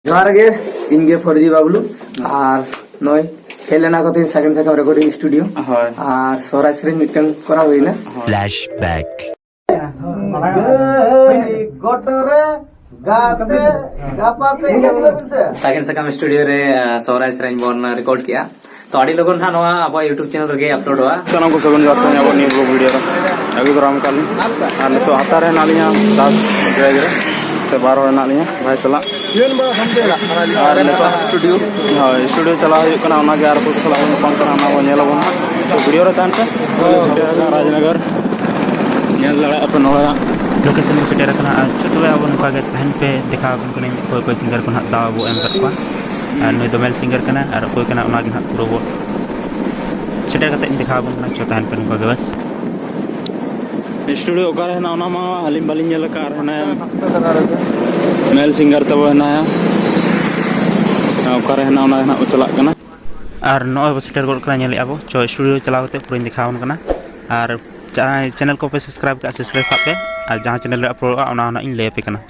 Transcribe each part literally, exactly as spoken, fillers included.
ᱡᱚᱦᱟᱨ ᱜᱮ, ᱤᱧ ᱜᱮ ᱯᱷᱳᱨ ᱡᱤ ᱵᱟᱵᱞᱩ᱾ ᱟᱨ ᱱᱚᱜᱼᱚᱭ ᱦᱮᱡ ᱞᱮᱱᱟ ᱠᱚ ᱛᱮᱦᱮᱧ ᱥᱟᱜᱮᱱ ᱥᱟᱠᱟᱢ ᱨᱮᱠᱚᱨᱰᱤᱝ ᱥᱴᱩᱰᱤᱭᱳ᱾ ᱦᱳᱭ᱾ ᱟᱨ ᱥᱚᱦᱨᱟᱭ ᱥᱮᱨᱮᱧ ᱢᱤᱫᱴᱟᱝ ᱠᱚᱨᱟᱣ ᱦᱩᱭᱱᱟ᱾ ᱯᱷᱞᱮᱥᱵᱮᱠ᱾ ᱜᱟᱹᱭ ᱜᱚᱴ ᱨᱮ ᱜᱟᱛᱮ ᱜᱟᱯᱟᱛᱮ ᱤᱱᱟᱹ ᱵᱚᱞᱮ ᱵᱚᱱ ᱥᱮ᱾ ᱥᱟᱜᱮᱱ ᱥᱟᱠᱟᱢ ᱥᱴᱩᱰᱤᱭᱳ ᱨᱮ, ᱟᱸ, ᱥᱚᱦᱨᱟᱭ ᱥᱮᱨᱮᱧ ᱵᱚᱱ ᱨᱮᱠᱚᱨᱰ ᱠᱮᱜᱼᱟ᱾ ᱛᱚ, ᱟᱹᱰᱤ ᱞᱚᱜᱚᱱ ᱱᱟᱦᱟᱜ ᱱᱚᱣᱟ ᱟᱵᱚᱣᱟᱜ YouTube ᱪᱮᱱᱮᱞ ᱨᱮᱜᱮ ᱟᱯᱞᱳᱰᱚᱜᱼᱟ᱾ ᱥᱟᱱᱟᱢ ᱠᱚ ᱥᱟᱹᱜᱩᱱ ᱡᱚᱦᱟᱨ ᱛᱮ ᱟᱵᱚ ᱱᱤᱭᱩ ᱵᱞᱚᱜ ᱵᱷᱤᱰᱤᱭᱳ ᱨᱮ ᱟᱹᱜᱩ ᱫᱟᱨᱟᱢ ᱟᱠᱟᱫ ᱞᱤᱧ᱾ ᱟᱨ ᱱᱤᱛᱚᱜ ᱦᱟᱛᱟᱨ ᱨᱮ ᱦᱮᱱᱟᱜ ᱞᱤᱧᱟ ᱫᱟᱥ ᱵᱮᱜᱽ ᱨᱮ, ᱛᱮ ᱵᱟᱨ ᱦᱚᱲ ᱦᱮᱱᱟᱜ ᱞᱤᱧᱟ ᱵᱷᱟᱭ ᱥᱟᱞᱟᱜ᱾ ᱟᱨ ᱱᱤᱛᱚᱜ ᱥᱴᱩᱰᱤᱭᱳ, ᱦᱳᱭ, ᱥᱴᱩᱰᱤᱭᱳ ᱪᱟᱞᱟᱣ ᱦᱩᱭᱩᱜ ᱠᱟᱱᱟ, ᱚᱱᱟᱜᱮ ᱟᱨ ᱚᱠᱚᱭ ᱠᱚ ᱥᱟᱞᱟᱜ ᱵᱚᱱ ᱧᱟᱯᱟᱢ ᱠᱟᱱᱟ, ᱚᱱᱟ ᱵᱚᱱ ᱧᱮᱞ ᱟᱵᱚᱱ ᱦᱟᱸᱜ᱾ ᱛᱚ, ᱵᱷᱤᱰᱤᱭᱳ ᱨᱮ ᱛᱟᱦᱮᱱ ᱯᱮ᱾ ᱥᱮᱴᱮᱨ ᱟᱠᱟᱱᱟ ᱨᱟᱡᱽᱱᱚᱜᱚᱨ, ᱧᱮᱞ ᱫᱟᱲᱮᱭᱟᱜᱼᱟ ᱯᱮ ᱱᱚᱰᱮ ᱦᱟᱸᱜ᱾ ᱞᱳᱠᱮᱥᱚᱱ ᱠᱚ ᱥᱮᱴᱮᱨ ᱟᱠᱟᱱᱟ᱾ ᱟᱨ ᱪᱚ ᱛᱚᱵᱮ ᱟᱵᱚ ᱱᱚᱝᱠᱟ ᱜᱮ ᱛᱟᱦᱮᱱ ᱯᱮ, ᱫᱮᱠᱷᱟᱣ ᱟᱵᱚᱱ ᱠᱟᱹᱱᱟᱹᱧ ᱚᱠᱚᱭ ᱚᱠᱚᱭ ᱥᱤᱝᱜᱟᱨ ᱠᱚ ᱱᱟᱦᱟᱜ ᱫᱟᱣ ᱵᱚ ᱮᱢ ᱟᱠᱟᱫ ᱠᱚᱣᱟ᱾ ᱟᱨ ᱱᱩᱭ ᱫᱚ ᱢᱮᱞ ᱥᱤᱝᱜᱟᱨ ᱠᱟᱱᱟᱭ, ᱟᱨ ᱚᱠᱚᱭ ᱠᱟᱱᱟ ᱚᱱᱟ ᱜᱮ ᱱᱟᱦᱟᱜ ᱯᱩᱨᱟᱹ ᱵᱚ ᱥᱮᱴᱮᱨ ᱠᱟᱛᱮ ᱤᱧ ᱫᱮᱠᱷᱟᱣ ᱟᱵᱚᱱ ᱠᱟᱱᱟ᱾ ᱪᱚ ᱛᱟᱦᱮᱱ ᱯᱮ ᱱᱚᱝᱠᱟ ᱜᱮ ᱵᱟᱥ᱾ ᱥᱴᱩᱰᱤᱭᱳ ᱚᱠᱟᱨᱮ ᱦᱮᱱᱟᱜᱼᱟ ᱚᱱᱟ ᱢᱟ ᱟᱹᱞᱤᱧ ᱵᱟᱹᱞᱤᱧ ᱧᱮᱞ ᱟᱠᱟᱫ, ᱟᱨ ᱦᱟᱱᱮ ᱢᱮᱞ ᱥᱤᱝᱜᱟᱨ ᱛᱟᱵᱚ ᱦᱮᱱᱟᱭᱟ᱾ ᱚᱠᱟᱨᱮ ᱦᱮᱱᱟᱜᱼᱟ ᱚᱱᱟ ᱜᱮ ᱱᱟᱦᱟᱜ ᱵᱚ ᱪᱟᱞᱟᱜ ᱠᱟᱱᱟ᱾ ᱟᱨ ᱱᱚᱜᱼᱚᱭ ᱵᱚ ᱥᱮᱴᱮᱨ ᱜᱚᱫ ᱠᱟᱱᱟ, ᱧᱮᱞᱮᱫᱼᱟ ᱵᱚ᱾ ᱪᱚ ᱥᱴᱩᱰᱤᱭᱳ ᱪᱟᱞᱟᱣ ᱠᱟᱛᱮ ᱯᱩᱨᱟᱹᱧ ᱫᱮᱠᱷᱟᱣ ᱟᱵᱚᱱ ᱠᱟᱱᱟ᱾ ᱟᱨ ᱪᱟ-, ᱪᱮᱱᱮᱞ ᱠᱚ ᱯᱮ ᱥᱟᱵᱥᱠᱨᱟᱭᱤᱵ ᱠᱟᱜᱼᱟ, ᱥᱟᱵᱥᱠᱨᱟᱭᱤᱵ ᱠᱟᱜ ᱯᱮ᱾ ᱟᱨ ᱡᱟᱦᱟᱸ ᱪᱮᱱᱮᱞ ᱨᱮ ᱟᱯᱞᱳᱰᱚᱜᱼᱟ ᱚᱱᱟ ᱦᱚᱸ ᱱᱟᱦᱟᱜ ᱤᱧ ᱞᱟᱹᱭ ᱟᱯᱮ ᱠᱟᱱᱟ᱾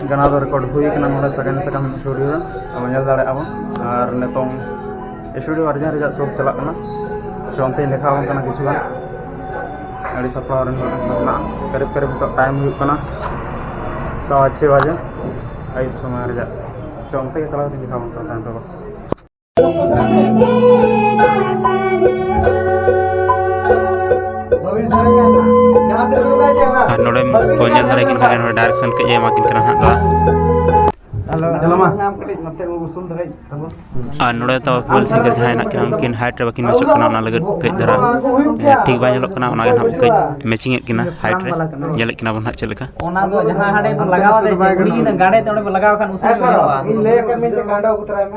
ᱜᱟᱱᱟ ᱫᱚ ᱨᱮᱠᱚᱨᱰ ᱦᱩᱭ ᱠᱟᱱᱟ ᱱᱚᱰᱮ ᱥᱟᱜᱮᱱ ᱥᱟᱠᱟᱢ ᱥᱴᱩᱰᱤᱭᱳ ᱨᱮ, ᱟᱵᱚ ᱧᱮᱞ ᱫᱟᱲᱮᱭᱟᱜᱼᱟ ᱵᱚᱱ᱾ ᱟᱨ ᱱᱤᱛᱚᱝ ᱥᱴᱩᱰᱤᱭᱳ ᱚᱨᱤᱡᱤᱱᱟᱞ ᱨᱮᱭᱟᱜ ᱥᱩᱴ ᱪᱟᱞᱟᱜ ᱠᱟᱱᱟ᱾ ᱪᱚ ᱚᱱᱛᱮᱧ ᱫᱮᱠᱷᱟᱣ ᱟᱵᱚᱱ ᱠᱟᱱᱟ ᱠᱤᱪᱷᱩ ᱜᱟᱱ᱾ ᱟᱹᱰᱤ ᱥᱟᱯᱲᱟᱣ ᱨᱮ ᱢᱮᱱᱟᱜᱼᱟ᱾ ᱠᱟᱨᱤᱵ ᱠᱟᱨᱤᱵ ᱱᱤᱛᱚᱜ ᱴᱟᱭᱤᱢ ᱦᱩᱭᱩᱜ ᱠᱟᱱᱟ ᱥᱟᱣᱟ ᱪᱷᱮ ᱵᱟᱡᱮ ᱟᱹᱭᱩᱵ ᱥᱚᱢᱚᱭ ᱨᱮᱭᱟᱜ᱾ ᱪᱚ ᱚᱱᱛᱮ ᱜᱮ ᱪᱟᱞᱟᱣ ᱠᱟᱛᱮᱧ ᱫᱮᱠᱷᱟᱣ ᱟᱵᱚᱱ ᱠᱟᱱᱟ ᱛᱟᱭᱚᱢ ᱛᱮ ᱵᱚᱥ᱾ ᱟᱨ ᱱᱚᱰᱮ ᱵᱚᱱ ᱧᱮᱞ ᱫᱟᱲᱮᱭᱟᱠᱤᱱ ᱠᱷᱟᱱ ᱱᱚᱰᱮ ᱰᱟᱭᱨᱮᱠᱥᱚᱱ ᱠᱟᱹᱡ ᱮ ᱮᱢᱟ ᱠᱤᱱ ᱠᱟᱱᱟ ᱦᱟᱸᱜ ᱫᱚ᱾ ᱟᱨ ᱱᱚᱰᱮ ᱛᱟᱵᱚ ᱯᱷᱩᱞ ᱥᱤᱝᱜᱟᱨ ᱡᱟᱦᱟᱸᱭ ᱦᱮᱱᱟᱜ ᱠᱤᱱᱟ ᱩᱱᱠᱤᱱ ᱦᱟᱭᱤᱴ ᱨᱮ ᱵᱟᱹᱠᱤᱱ ᱢᱮᱪᱚᱜ ᱠᱟᱱᱟ, ᱚᱱᱟ ᱞᱟᱹᱜᱤᱫ ᱠᱟᱹᱡ ᱫᱷᱟᱨᱟ, ᱮ, ᱴᱷᱤᱠ ᱵᱟᱭ ᱧᱮᱞᱚᱜ ᱠᱟᱱᱟ᱾ ᱚᱱᱟ ᱜᱮ ᱱᱟᱦᱟᱜ ᱠᱟᱹᱡ ᱢᱮᱪᱤᱝ ᱮᱫ ᱠᱤᱱᱟ ᱦᱟᱭᱤᱴ ᱨᱮ᱾ ᱧᱮᱞᱮᱫ ᱠᱤᱱᱟ ᱵᱚᱱ ᱱᱟᱦᱟᱜ ᱪᱮᱫ ᱞᱮᱠᱟ᱾ ᱚᱱᱟ ᱫᱚ ᱡᱟᱦᱟᱸ ᱦᱟᱸᱰᱮ ᱵᱚᱱ ᱞᱟᱜᱟᱣᱟ ᱥᱮ, ᱜᱷᱩᱲᱤ ᱚᱱᱟ ᱜᱟᱸᱰᱮ ᱛᱮ ᱚᱸᱰᱮ ᱵᱚᱱ ᱞᱟᱜᱟᱣ ᱠᱷᱟᱱ ᱩᱥᱩᱞ ᱧᱚᱜ ᱧᱮᱞᱚᱜᱼᱟ᱾ ᱤᱧ ᱞᱟᱹᱭ ᱟᱠᱟᱫ ᱢᱮ ᱡᱮ ᱜᱟᱸᱰᱚ ᱩᱛᱟᱹᱨᱟᱭ ᱢᱮ᱾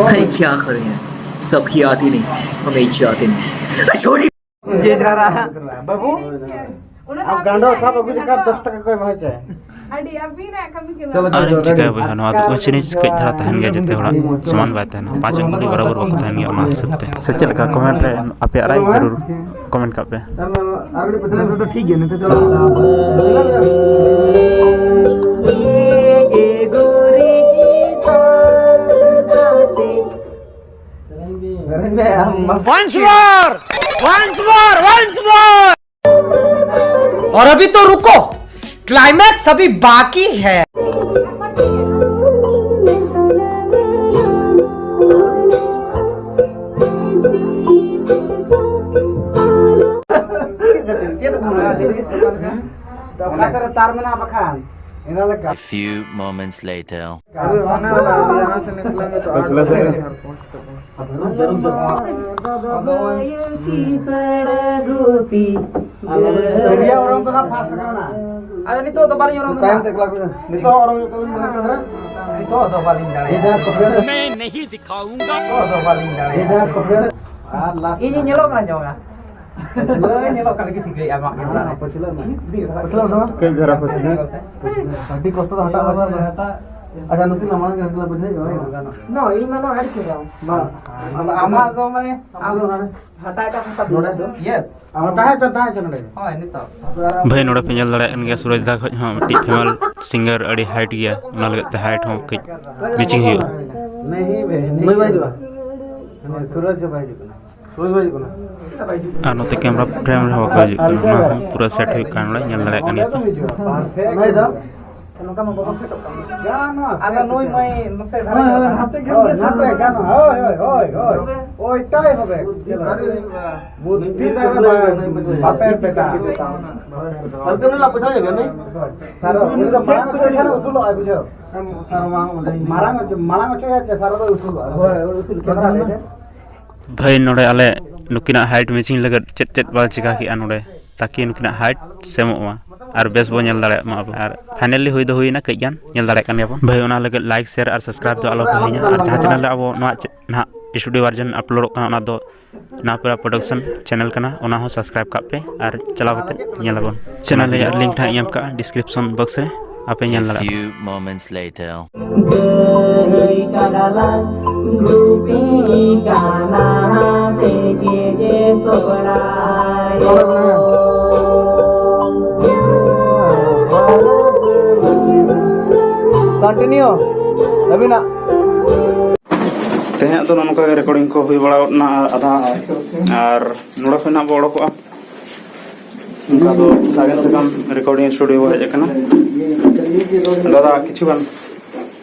अरे क्या करें, सबकी आती नहीं, हमें इच्छा आती नहीं। छोटी ᱡᱮ ᱡᱟᱨᱟ᱾ ᱵᱟᱹᱵᱩ, ᱟᱢ ᱜᱟᱸᱰᱚ ᱥᱟᱵ ᱟᱹᱜᱩ ᱞᱮᱠᱷᱟᱱ ᱫᱚᱥ ᱴᱟᱠᱟ ᱠᱚ ᱮᱢᱟᱦᱟ ᱪᱮ? ᱟᱹᱰᱤ ᱟᱹᱵᱤᱱᱟᱜ ᱠᱟᱹᱢᱤ ᱠᱟᱱᱟ᱾ ᱟᱨ ᱮᱢ ᱪᱤᱠᱟᱹᱭᱟ ᱵᱚᱭᱦᱟ, ᱱᱚᱣᱟ ᱫᱚ ᱩᱪ ᱱᱤᱪ ᱠᱟᱹᱡ ᱫᱷᱟᱨᱟ ᱛᱟᱦᱮᱱ ᱜᱮᱭᱟ, ᱡᱚᱛᱚ ᱦᱚᱲᱟᱜ ᱥᱚᱢᱟᱱ ᱵᱟᱭ ᱛᱟᱦᱮᱱᱟ᱾ ᱯᱟᱸᱪ ᱟᱝᱜᱩᱞᱤ ᱵᱚᱨᱟᱵᱚᱨ ᱵᱟᱠᱚ ᱛᱟᱦᱮᱱ ᱜᱮᱭᱟ, ᱚᱱᱟ ᱦᱤᱥᱟᱹᱵ ᱛᱮ᱾ ᱥᱮ ᱪᱮᱫ ᱞᱮᱠᱟ ᱠᱚᱢᱮᱱᱴ ᱨᱮ ᱟᱯᱮᱭᱟᱜ ᱨᱟᱭ ᱡᱟᱹᱨᱩᱲ ᱠᱚᱢᱮᱱᱴ ᱠᱟᱜ ᱯᱮ᱾ ᱱᱤᱛᱚᱜ ᱫᱚ ᱴᱷᱤᱠ ᱜᱮᱭᱟ, ᱱᱤᱛᱚᱜ ᱪᱟᱞᱟᱜ Once more! Once more! Once more! और अभी तो रुको, क्लाइमैक्स अभी बाकी है। ᱚᱠᱟ ᱥᱮᱫ ᱨᱮ ᱛᱟᱨ ᱢᱮᱱᱟᱜᱼᱟ ᱵᱟᱠᱷᱟᱱ? ᱤᱱᱟᱹ ᱞᱮᱠᱟ᱾ A few moments later. ᱟᱵᱮ ᱚᱱᱟ ᱞᱟᱜᱟ, ᱟᱵᱮ ᱚᱱᱟ ᱥᱮ ᱱᱤᱠᱞᱟ ᱜᱮ ᱛᱚ᱾ ᱯᱟᱪᱷᱞᱟ ᱥᱮ᱾ ᱵᱷᱟᱹᱭᱟ, ᱚᱨᱚᱝ ᱫᱚ ᱱᱟᱜ ᱯᱷᱟᱥᱴ ᱠᱟᱱᱟ᱾ ᱟᱫᱚ ᱱᱤᱛᱚᱜ ᱫᱚ ᱵᱟᱹᱞᱤᱧ ᱚᱨᱚᱝ ᱫᱟ᱾ ᱛᱟᱭᱚᱢ ᱛᱮ ᱮᱠᱞᱟ ᱠᱚ᱾ ᱱᱤᱛᱚᱜ ᱦᱚᱸ ᱚᱨᱚᱝ ᱦᱩᱭᱩᱜ ᱛᱟᱵᱮᱱ ᱠᱟᱱᱟ ᱫᱷᱟᱨᱟ᱾ ᱱᱤᱛᱚᱜ ᱫᱚ ᱵᱟᱹᱞᱤᱧ ᱫᱟᱲᱮᱭᱟᱜᱼᱟ᱾ ᱱᱤᱛᱚᱜ ᱫᱚ ᱵᱟᱹᱞᱤᱧ ᱫᱟᱲᱮᱭᱟᱜᱼᱟ᱾ ᱟᱨ ᱞᱟᱥᱴ ᱤᱧ ᱧᱮᱞᱚᱜ ᱠᱟᱱᱟ ᱪᱚᱝᱟ? ᱵᱟᱹᱧ ᱧᱮᱞᱚᱜ ᱠᱟᱱ ᱜᱮ ᱪᱤᱠᱟᱹᱭᱟ ᱟᱢᱟᱜ ᱠᱮᱢᱨᱟ ᱨᱮ? ᱯᱟᱹᱪᱷᱞᱟᱹᱜ ᱢᱮ᱾ ᱯᱟᱹᱪᱷᱞᱟᱹᱜ ᱢᱮ᱾ ᱠᱟᱹᱡ ᱫᱷᱟᱨᱟ ᱯᱟᱹᱪᱷᱞᱟᱹ᱾ ᱟᱹᱰᱤ ᱠᱚᱥᱴᱚ ᱫᱚ ᱦᱟᱴᱟᱜ ᱵᱟᱝ ᱥᱟᱵ ᱞᱮᱱᱟ᱾ ᱟᱪᱪᱷᱟ, ᱱᱩᱠᱤᱱ ᱞᱟᱢᱟᱝ ᱨᱮ ᱵᱩᱡᱷᱟᱹᱣ ᱦᱩᱭᱩᱜᱼᱟ᱾ ᱱᱚ, ᱤᱧ ᱢᱟ ᱱᱚᱣᱟ ᱟᱹᱰᱤ ᱪᱮᱦᱨᱟ᱾ ᱵᱟᱝ᱾ ᱟᱢᱟᱜ ᱫᱚ ᱢᱟᱱᱮ, ᱟᱢ ᱫᱚ ᱱᱚᱰᱮ᱾ ᱦᱟᱴᱟᱜ ᱮᱴᱟᱜ ᱠᱷᱚᱱ ᱱᱚᱰᱮ ᱫᱚ? ᱭᱮᱥ᱾ ᱟᱢ ᱛᱟᱦᱮᱸ ᱦᱚᱪᱚ, ᱛᱟᱦᱮᱸ ᱦᱚᱪᱚ ᱱᱚᱰᱮ ᱜᱮ᱾ ᱦᱳᱭ, ᱱᱤᱛᱚᱜ᱾ ᱵᱷᱟᱹᱭ, ᱱᱚᱰᱮ ᱯᱮ ᱧᱮᱞ ᱫᱟᱲᱮᱭᱟᱜ ᱠᱟᱱ ᱜᱮᱭᱟ, ᱥᱩᱨᱟᱡᱽ ᱫᱟ ᱠᱷᱚᱡ ᱦᱚᱸ ᱢᱤᱫᱴᱤᱡ ᱯᱷᱮᱢᱟᱞ ᱥᱤᱝᱜᱟᱨ ᱟᱹᱰᱤ ᱦᱟᱭᱤᱴ ᱜᱮᱭᱟ, ᱚᱱᱟ ᱞᱟᱹᱜᱤᱫ ᱛᱮ ᱦᱟᱭᱤᱴ ᱦᱚᱸ ᱠᱟᱹᱡ ᱢᱮᱪᱤᱝ ᱦᱩᱭᱩᱜᱼᱟ᱾ ᱱᱩᱭ ᱵᱟᱭ ᱦᱤᱡᱩᱜᱼᱟ? ᱥᱩᱨᱟᱡᱽ ᱵᱟᱭ ᱦᱤᱡᱩᱜ ᱠᱟᱱᱟ᱾ ᱥᱩᱨᱟᱡᱽ ᱵᱟᱭ ᱦᱤᱡᱩᱜ ᱠᱟᱱᱟ᱾ ᱟᱨ ᱱᱚᱛᱮ ᱠᱮᱢᱨᱟ ᱯᱷᱨᱮᱢ ᱨᱮᱦᱚᱸ ᱵᱟᱠᱚ ᱦᱤᱡᱩᱜ ᱠᱟᱱᱟ, ᱚᱱᱟ ᱦᱚᱸ ᱯᱩᱨᱟᱹ ᱥᱮᱴ ᱦᱩᱭᱩᱜ ᱠᱟᱱᱟ, ᱱᱚᱰᱮ ᱧᱮᱞ ᱫᱟᱲᱮᱭᱟᱜ ᱠᱟᱱ ᱜᱮᱭᱟ ᱯᱮ᱾ ᱱᱩᱭ ᱫᱚ? ᱱᱚᱝᱠᱟ ᱢᱟ ᱵᱟᱵᱚ ᱥᱮᱴᱚᱜ ᱠᱟᱱᱟ᱾ ᱜᱟᱱᱚᱜᱼᱟ, ᱟᱫᱚ ᱥᱮᱴ ᱱᱩᱭ ᱩᱛᱟᱹᱨ᱾ ᱢᱟᱭ ᱱᱚᱛᱮ ᱫᱷᱟᱨᱟ ᱦᱳᱭ, ᱦᱳᱭ, ᱜᱮ ᱦᱟᱱᱛᱮ ᱜᱮ ᱦᱳᱭ, ᱥᱮᱴ ᱦᱳᱭ, ᱦᱳᱭ, ᱦᱳᱭ᱾ ᱳᱭᱴᱟᱭ ᱦᱚᱵᱮ᱾ ᱟᱨ ᱦᱩᱭᱩᱜᱼᱟ᱾ ᱵᱩᱫᱽᱫᱷᱤ ᱫᱟᱲᱮ ᱵᱟᱭ, ᱵᱟᱯᱮ ᱯᱮᱴᱟ᱾ ᱦᱟᱱᱛᱮ ᱱᱩᱭ ᱞᱟ ᱯᱟᱹᱪᱷᱞᱟᱹ ᱧᱚᱜ ᱜᱮᱭᱟ ᱱᱩᱭ᱾ ᱥᱟᱨ, ᱩᱱᱤ ᱫᱚ ᱢᱟᱲᱟᱝ ᱚᱪᱚᱭ ᱠᱷᱟᱱ ᱩᱥᱩᱞᱚᱜᱼᱟᱭ, ᱵᱩᱡᱷᱟᱹᱣ᱾ ᱢᱟᱨᱟᱝ ᱚᱪᱚ-, ᱢᱟᱲᱟᱝ ᱚᱪᱚᱭᱟ ᱪᱮ, ᱥᱟᱨ ᱫᱚ ᱩᱥᱩᱞᱚᱜᱼᱟ᱾ ᱦᱳᱭ, ᱩᱥᱩᱞ ᱠᱮᱢᱮᱨᱟ ᱨᱮ᱾ ᱵᱷᱟᱹᱭ, ᱱᱚᱰᱮ ᱟᱞᱮ ᱱᱩᱠᱤᱱᱟᱜ ᱦᱟᱭᱤᱴ ᱢᱮᱪᱤᱝ ᱞᱟᱹᱜᱤᱫ ᱪᱮᱫ ᱪᱮᱫ ᱵᱟᱞᱮ ᱪᱤᱠᱟ ᱠᱮᱜᱼᱟ ᱱᱚᱰᱮ, ᱛᱟᱠᱤ ᱱᱩᱠᱤᱱᱟᱜ ᱦᱟᱭᱤᱴ ᱥᱮᱢᱚᱜ ᱢᱟ ᱟᱨ ᱵᱮᱥ ᱵᱚ ᱧᱮᱞ ᱫᱟᱲᱮᱭᱟᱜ ᱢᱟ ᱟᱵᱚ᱾ ᱟᱨ ᱯᱷᱟᱭᱱᱟᱞᱤ ᱦᱩᱭ ᱫᱚ ᱦᱩᱭᱱᱟ, ᱠᱟᱹᱡ ᱜᱟᱱ ᱧᱮᱞ ᱫᱟᱲᱮᱭᱟᱜ ᱠᱟᱱ ᱜᱮᱭᱟ ᱵᱚᱱ᱾ ᱵᱷᱟᱹᱭ, ᱚᱱᱟ ᱞᱟᱹᱜᱤᱫ ᱞᱟᱭᱤᱠ, ᱥᱮᱭᱟᱨ ᱟᱨ ᱥᱟᱵᱥᱠᱨᱟᱭᱤᱵ ᱫᱚ ᱟᱞᱚ ᱯᱮ ᱦᱤᱲᱤᱧᱟ᱾ ᱟᱨ ᱡᱟᱦᱟᱸ ᱪᱮᱱᱮᱞ ᱨᱮ ᱟᱵᱚ ᱱᱚᱣᱟ ᱪᱮ-, ᱱᱟᱦᱟᱜ ᱥᱴᱩᱰᱤᱭᱳ ᱵᱷᱟᱨᱡᱚᱱ ᱟᱯᱞᱳᱰᱚᱜ ᱠᱟᱱᱟ, ᱚᱱᱟ ᱫᱚ ᱱᱟᱯᱮᱨᱟ ᱯᱨᱚᱰᱟᱠᱥᱚᱱ ᱪᱮᱱᱮᱞ ᱠᱟᱱᱟ, ᱚᱱᱟ ᱦᱚᱸ ᱥᱟᱵᱥᱠᱨᱟᱭᱤᱵ ᱠᱟᱜ ᱯᱮ ᱟᱨ ᱪᱟᱞᱟᱣ ᱠᱟᱛᱮ ᱧᱮᱞ ᱟᱵᱚᱱ᱾ ᱪᱮᱱᱮᱞ ᱨᱮᱭᱟᱜ ᱞᱤᱝᱠ ᱱᱟᱦᱟᱜ ᱤᱧ ᱮᱢ ᱠᱟᱜᱼᱟ ᱰᱤᱥᱠᱨᱤᱯᱥᱚᱱ ᱵᱚᱠᱥ ᱨᱮ, ᱟᱯᱮ ᱧᱮᱞ A ᱫᱟᱲᱮᱭᱟᱜᱼᱟ᱾ Few moments later. ᱜᱟᱹᱭ ᱠᱟᱰᱟ ᱞᱟᱝ ᱜᱩᱯᱤ ᱠᱟᱱᱟ, ᱛᱮᱜᱮ ᱡᱮ ᱥᱚᱲᱟᱭᱚ᱾ ᱠᱚᱱᱴᱤᱱᱤᱭᱩ ᱟᱹᱵᱤᱱᱟᱜ᱾ ᱛᱮᱦᱮᱧᱟᱜ ᱫᱚ ᱱᱚᱝᱠᱟ ᱜᱮ ᱨᱮᱠᱚᱨᱰᱤᱝ ᱠᱚ ᱦᱩᱭ ᱵᱟᱲᱟ ᱜᱚᱫ ᱱᱟ ᱟᱫᱷᱟ, ᱟᱨ ᱱᱚᱰᱮ ᱠᱷᱚᱱ ᱦᱟᱸᱜ ᱵᱚ ᱚᱰᱚᱠᱚᱜᱼᱟ᱾ ᱱᱚᱝᱠᱟ ᱫᱚ ᱥᱟᱜᱮᱱ ᱥᱟᱠᱟᱢ ᱨᱮᱠᱚᱨᱰᱤᱝ ᱥᱴᱩᱰᱤᱭᱳ ᱵᱚ ᱦᱮᱡ ᱟᱠᱟᱱᱟ᱾ ᱫᱟᱫᱟ, ᱠᱤᱪᱷᱩ ᱜᱟᱱ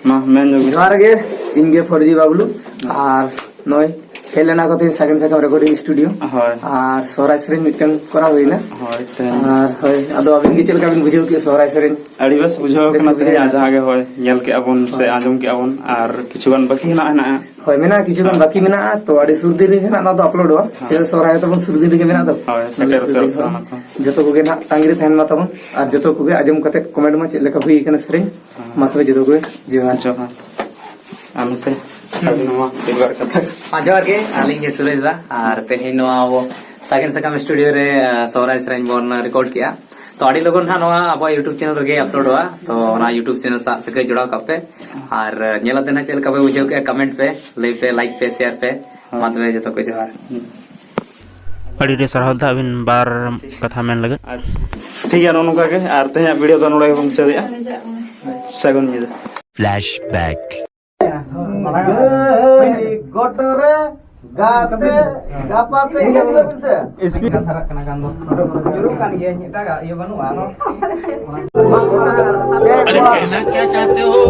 ᱢᱟ ᱢᱮᱱ ᱧᱚᱜ ᱢᱮ᱾ ᱡᱚᱦᱟᱨ ᱜᱮ, ᱤᱧ ᱜᱮ ᱯᱷᱳᱨ ᱡᱤ ᱵᱟᱵᱞᱩ᱾ ᱟᱨ ᱱᱚᱜᱼᱚᱭ ᱦᱮᱡ ᱞᱮᱱᱟ ᱠᱚ ᱛᱮᱦᱮᱧ ᱥᱟᱜᱮᱱ ᱥᱟᱠᱟᱢ ᱨᱮᱠᱚᱨᱰᱤᱝ ᱥᱴᱩᱰᱤᱭᱳ᱾ ᱦᱳᱭ᱾ ᱟᱨ ᱥᱚᱦᱨᱟᱭ ᱥᱮᱨᱮᱧ ᱢᱤᱫᱴᱟᱝ ᱠᱚᱨᱟᱣ ᱦᱩᱭᱱᱟ᱾ ᱦᱳᱭ, ᱛᱮᱦᱮᱧ ᱟᱨ ᱦᱳᱭ, ᱟᱫᱚ ᱟᱹᱵᱤᱱ ᱜᱮ ᱪᱮᱫ ᱞᱮᱠᱟ ᱵᱤᱱ ᱵᱩᱡᱷᱟᱹᱣ ᱠᱮᱫᱼᱟ ᱥᱚᱦᱨᱟᱭ ᱥᱮᱨᱮᱧ? ᱟᱹᱰᱤ ᱵᱮᱥ ᱵᱩᱡᱷᱟᱹᱣ ᱵᱮᱥ ᱠᱟᱱᱟ ᱵᱩᱡᱷᱟᱹᱣ ᱛᱮᱦᱮᱧ, ᱟᱨ ᱮᱱᱟ᱾ ᱡᱟᱦᱟᱸ ᱜᱮ ᱦᱳᱭ, ᱧᱮᱞ ᱠᱮᱜᱼᱟ ᱵᱚᱱ ᱥᱮ ᱦᱳᱭ᱾ ᱟᱸᱡᱚᱢ ᱠᱮᱜᱼᱟ ᱵᱚᱱ, ᱟᱨ ᱠᱤᱪᱷᱩ ᱜᱟᱱ ᱵᱟᱹᱠᱤ ᱦᱮᱱᱟᱜᱼᱟ, ᱦᱮᱱᱟᱜᱼᱟ᱾ ᱦᱳᱭ, ᱢᱮᱱᱟᱜᱼᱟ, ᱠᱤᱪᱷᱩ ᱜᱟᱱ ᱦᱳᱭ᱾ ᱵᱟᱹᱠᱤ ᱢᱮᱱᱟᱜᱼᱟ, ᱛᱚ ᱟᱹᱰᱤ ᱥᱩᱨ ᱫᱤᱱ ᱨᱮᱜᱮ ᱦᱟᱸᱜ ᱱᱚᱣᱟ ᱫᱚ ᱟᱯᱞᱳᱰᱚᱜᱼᱟ᱾ ᱦᱳᱭ᱾ ᱪᱮᱫᱟᱜ ᱥᱚᱦᱨᱟᱭ ᱛᱟᱵᱚᱱ ᱥᱩᱨ ᱫᱤᱱ ᱨᱮᱜᱮ ᱢᱮᱱᱟᱜ ᱫᱚ᱾ ᱦᱳᱭ, ᱥᱮᱴᱮᱨ ᱥᱩᱨ ᱫᱤᱱ ᱩᱛᱟᱹᱨᱚᱜ ᱠᱷᱚᱱ᱾ ᱠᱟᱱᱟ ᱛᱚ᱾ ᱡᱚᱛᱚ ᱠᱚᱜᱮ ᱱᱟᱦᱟᱜ ᱛᱟᱺᱜᱤ ᱨᱮ ᱛᱟᱦᱮᱱ ᱢᱟ ᱛᱟᱵᱚᱱ, ᱟᱨ ᱡᱚᱛᱚ ᱠᱚᱜᱮ ᱟᱸᱡᱚᱢ ᱠᱟᱛᱮ ᱠᱚᱢᱮᱱᱴ ᱢᱟ ᱪᱮᱫ ᱞᱮᱠᱟ ᱦᱩᱭ ᱠᱟᱱᱟ ᱥᱮᱨᱮᱧ᱾ ᱦᱳᱭ᱾ ᱢᱟ ᱛᱚᱵᱮ ᱡᱚᱛᱚ ᱠᱚᱜᱮ ᱡᱚᱦᱟᱨ᱾ ᱡᱚᱦᱟᱨ᱾ ᱟᱨ ᱱᱚᱛᱮ ᱟᱹᱵᱤᱱ ᱱᱚᱣᱟ ᱢᱤᱫ ᱵᱟᱨ ᱠᱟᱛᱷᱟ᱾ ᱦᱮᱸ, ᱡᱚᱦᱟᱨ ᱜᱮ, ᱟᱹᱞᱤᱧ ᱜᱮ ᱥᱩᱨᱮᱥ ᱫᱟ, ᱟᱨ ᱛᱮᱦᱮᱧ ᱱᱚᱣᱟ ᱟᱵᱚ ᱥᱟᱜᱮᱱ ᱥᱟᱠᱟᱢ ᱥᱴᱩᱰᱤᱭᱳ ᱨᱮ, ᱟ, ᱥᱚᱦᱨᱟᱭ ᱥᱮᱨᱮᱧ ᱵᱚᱱ ᱨᱮᱠᱚᱨᱰ ᱠᱮᱜᱼᱟ᱾ ᱛᱚ ᱟᱹᱰᱤ ᱞᱚᱜᱚᱱ ᱦᱟᱸᱜ ᱱᱚᱣᱟ ᱟᱵᱚᱣᱟᱜ YouTube ᱪᱮᱱᱮᱞ ᱨᱮᱜᱮ ᱟᱯᱞᱳᱰᱚᱜᱼᱟ, ᱛᱚ ᱚᱱᱟ YouTube ᱪᱮᱱᱮᱞ ᱥᱟᱶ ᱥᱟᱹᱜᱟᱹᱭ ᱡᱚᱲᱟᱣ ᱠᱟᱜ ᱯᱮ᱾ ᱟᱨ ᱧᱮᱞ ᱟᱛᱮ ᱱᱟᱦᱟᱜ ᱪᱮᱫ ᱞᱮᱠᱟ ᱯᱮ ᱵᱩᱡᱷᱟᱹᱣ ᱠᱮᱜᱼᱟ, ᱠᱚᱢᱮᱱᱴ ᱯᱮ, ᱞᱟᱹᱭ ᱯᱮ, ᱞᱟᱭᱤᱠ ᱯᱮ, ᱥᱮᱭᱟᱨ ᱯᱮ᱾ ᱢᱟ ᱛᱚᱵᱮ ᱡᱚᱛᱚ ᱠᱚ ᱡᱚᱦᱟᱨ᱾ ᱟᱹᱰᱤ ᱟᱹᱰᱤ ᱥᱟᱨᱦᱟᱣ ᱫᱟ ᱟᱹᱵᱤᱱ ᱵᱟᱨ ᱠᱟᱛᱷᱟ ᱢᱮᱱ ᱞᱟᱹᱜᱤᱫ᱾ ᱟᱪᱪᱷᱟ, ᱴᱷᱤᱠ ᱜᱮᱭᱟ, ᱱᱚᱜᱼᱚ ᱱᱚᱝᱠᱟ ᱜᱮ, ᱟᱨ ᱛᱮᱦᱮᱧᱟᱜ ᱵᱷᱤᱰᱤᱭᱳ ᱫᱚ ᱱᱚᱰᱮ ᱜᱮᱵᱚᱱ ᱢᱩᱪᱟᱹᱫᱮᱜᱼᱟ᱾ ᱥᱟᱹᱜᱩᱱ ᱧᱤᱫᱟᱹ᱾ ᱯᱷᱞᱮᱥᱵᱮᱠ᱾ ᱜᱟᱹᱭ ᱜᱚᱴ ᱨᱮ ᱜᱟᱛᱮ ᱜᱟᱯᱟᱛᱮ ᱤᱱᱟᱹ ᱵᱚᱞᱮ ᱯᱮᱥᱮ᱾ ᱠᱟᱛᱷᱟ ᱠᱟᱱᱟ ᱜᱟᱱ ᱫᱚ᱾ ᱡᱩᱨᱩᱜ ᱠᱟᱱ ᱜᱮᱭᱟ, ᱮᱴᱟᱜᱟᱜ ᱤᱭᱟᱹ ᱵᱟᱹᱱᱩᱜᱼᱟ ᱟᱨᱚ᱾ अरे कहना क्या चाहते हो?